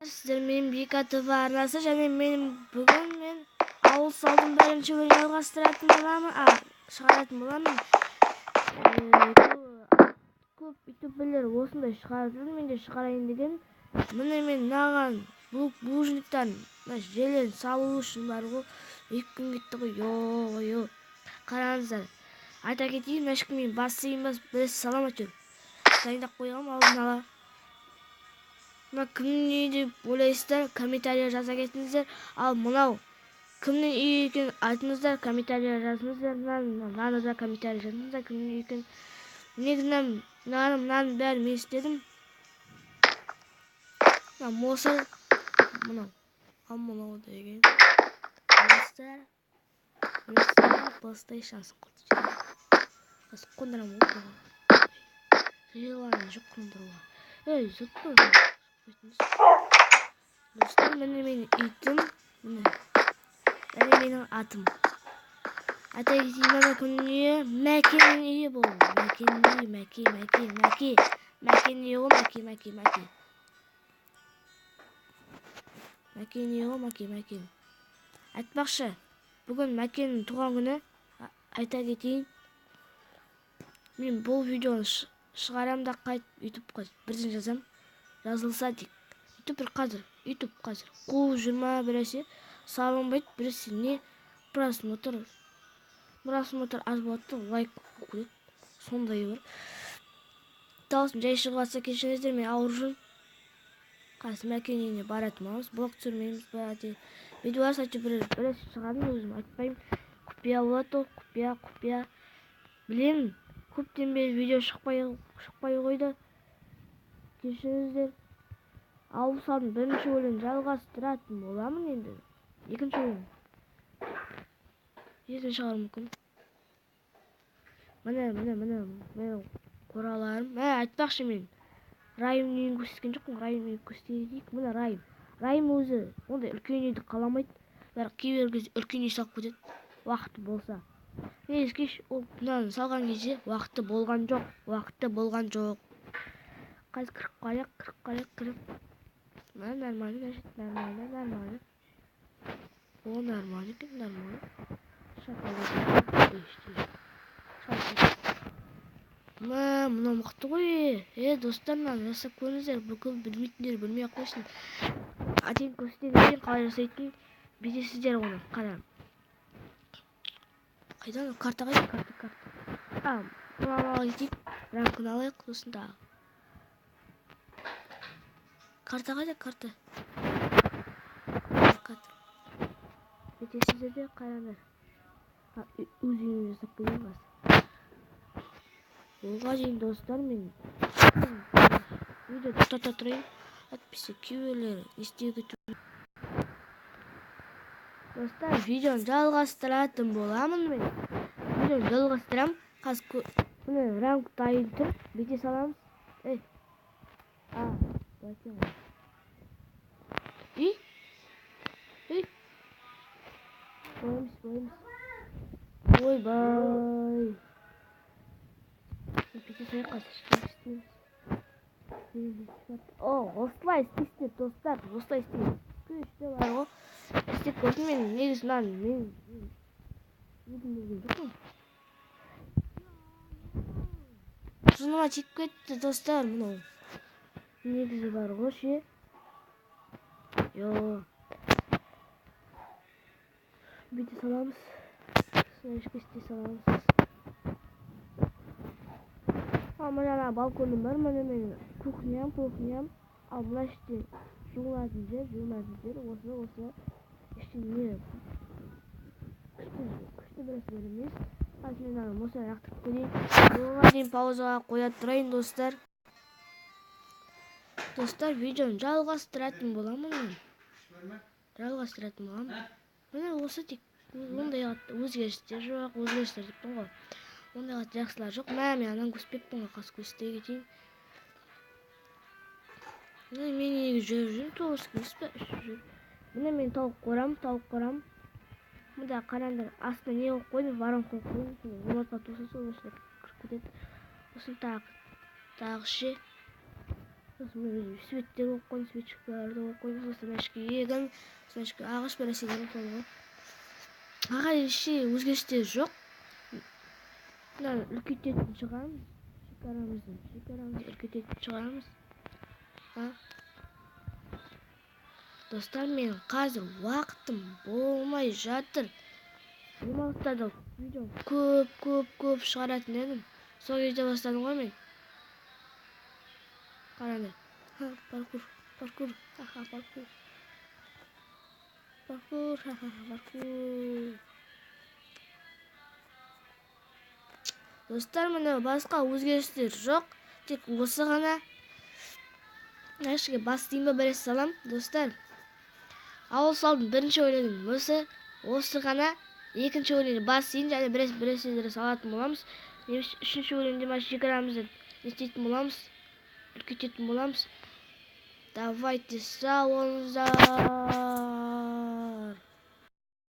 Сіздермен Бека ТВ арнасы және мен бүгін мен ауыл салдың бірінші бөлімін жалғастыратын боламын, шығаратын боламын. Көп ютуберлер осындай шығарып жүр, мен де шығарайын деген. Міне мен мынаған булыжниктан мына жерлерін салу үшін бар ғой, 2 күн кетті ғой, ё-ё. Қараңыздар, айта кетейін, мына ешкім мен бассейн бас біресе салам әйтеуір. Дайындап қойғам алдын ала. Мына кімнің үйі деп ойлайсыздар, комментария жаза кетіңіздер. Ал мынау кімнің үйі екенін айтыңыздар, комментария жазыңыздар. Мынаны да комментария жазыңыздар, кімнің үйі екенін. Негізінен мынаның бәрін мен істедім. Мына мусор, мынау, ал мынау деген мусор. Мусор, PlayStation қыз қондырамын ғой. Желание жоқ қондыруға. Ей, зытпа. Достар, міне менің итім, міне. Міне менің атым. Айта кетейін, мына кімнің үйі? Мәкеннің үйі бұл. Мәкеннің үйі, Мәке, Мәке, Мәке. Мәкеннің үйі ғой, Мәке, Мәке, Мәке. Мәкеннің үйі ғой, Мәке, Мәке. Айтпақшы, бүгін Мәкеннің туған күні. Айта кетейін. Мен бұл видеоны шығарам да қайтып ютубқа бірден жазам. Жазылса дейік. Ютубер қазір, ютуб қазір. Қуып жүр ма біресе, салынбайды, біресе не просмотр аз болады да, лайк көп. Сондай бір. Дауысым жай шығып жатса кешіріңіздер, мен ауырып жүрмін. Қазір Мәкеннің үйіне баратын боламыз, блог түсірмейміз ба деп. Видео барса әйтеуір біресе шығардым, өзім айтпаймын. Құпия болады ол, құпия, құпия. Білемін, көптен бері видео шықпай қойды. Кешіріңіздер. Ауыл салдың бірінші бөлімін жалғастыратын боламын енді. Екінші бөлім. Ертең шығару мүмкін. Міне, міне, міне, менің қораларым. Мә, айтпақшы мен Райымның үйін көрсеткен жоқпын. Райымның үйін көрсете кетейік. Міне Райым. Райым өзі ондай үлкен үйді қаламайды. Бірақ кейбір кезде үлкен үй салып кетеді. Уақыты болса. Негізі кеш ол мынаны салған кезде уақыты болған жоқ. Уақыты болған жоқ. Қазір кіріп қарайық, кіріп қарайық, кіріп. Мына нормально, значит, нормально, нормально. О, нормально екен, нормально. Мә, мынау мықты ғой. Достар, мынаны жасап көріңіздер. Бүкіл білмейтіндер білмей ақ қойсын. Әдемі көрсетеді екен, қалай жасайтынын білесіздер оны. Қара. Қайдан? Карта қайда? Карта, карта. Мынаны ала кетейік. Рамканы алайық, сосын тағы. Карта қайда? Карта. Карта. Бүйтесіздер де қараңдар. Өз үйімді жасап көрейін қазір. Оға дейін достар, мен видео тоқтата тұрайын. Әйтпесе кейбіреулері не істеуге Достар, видеоны жалғастыратын боламын мен. Видеоны жалғастырамын. Қазір міне рамка дайын тұр. Бүйте саламыз. Ей. Былай екен ғой. Үй? Үй? Былай емес, былай емес. Ойбай. Бүйте салайық қазір. Істейміз. О, осылай істейсіздер, достар, осылай істейміз. Күшті бар ғой. Істеп көрдім мен, негізі мынаны мен өзім білген жоқпын. Жыныма тиіп кетті, достар, мынау. Негізі бар ғой ше. Йо. Бүйте саламыз. Сосын істей саламыз. Мына ана балконым бар, міне менің кухням, кухням. Ал мына жерде жуынатын жер, жуынатын жер, осы. Ештеңе күшті бір нәрселер емес. Қазір мен ана мусор лақтырып көрейін. Оған дейін паузаға қоя тұрайын, достар. Достар, видеоны жалғастыратын боламын мен. Жалғастыратын боламын. Міне осы тек ондай қатты өзгерістер жоқ, өзгерістер деппін ғой. Ондай қатты жақсылар жоқ. Мә, мен ананы көрсетпеппін ғой, қазір көрсете кетейін. Міне мен неге жүріп жүрмін, тоғыз емес пе, үш жүр. Міне мен тауық қорам, тауық қорам. Мында қараңдар, астына не қойып қойдым, ворон қойып қойдым. Сол жұмыртқа туса сол осында кіріп кетеді. Сосын тағы ше. Сосын мен өзім светтер қойып қойдым, свечкаларды қойып қойдым. Сосын мына ішке егін, сосын ішке ағаш бір нәрселер қойып қойдым ғой. Аға, ештеңе өзгерістер жоқ. Мынаны үлкейтетін шығармыз. Шекарамызды үлкейтетін шығармыз. Достар, мен қазір уақытым болмай жатыр. Демалыстарда видео көп шығаратын едім. Сол кезде бастадым ғой мен. Қараңдар. Ха, паркур, паркур, ха-ха, паркур. Паркур, ха-ха, паркур. Достар, міне басқа өзгерістер жоқ. Тек осы ғана. Мына жерге бас дейін ба біресе салам. Достар, ауыл салдым, бірінші өлеңім осы. Осы ғана. Екінші өлеңді бас дейін және біресе салатын боламыз. Немесе үшінші өлеңде мына шекарамызды не істейтін боламыз, үлкейтетін боламыз. Давайте, сау болыңыздар.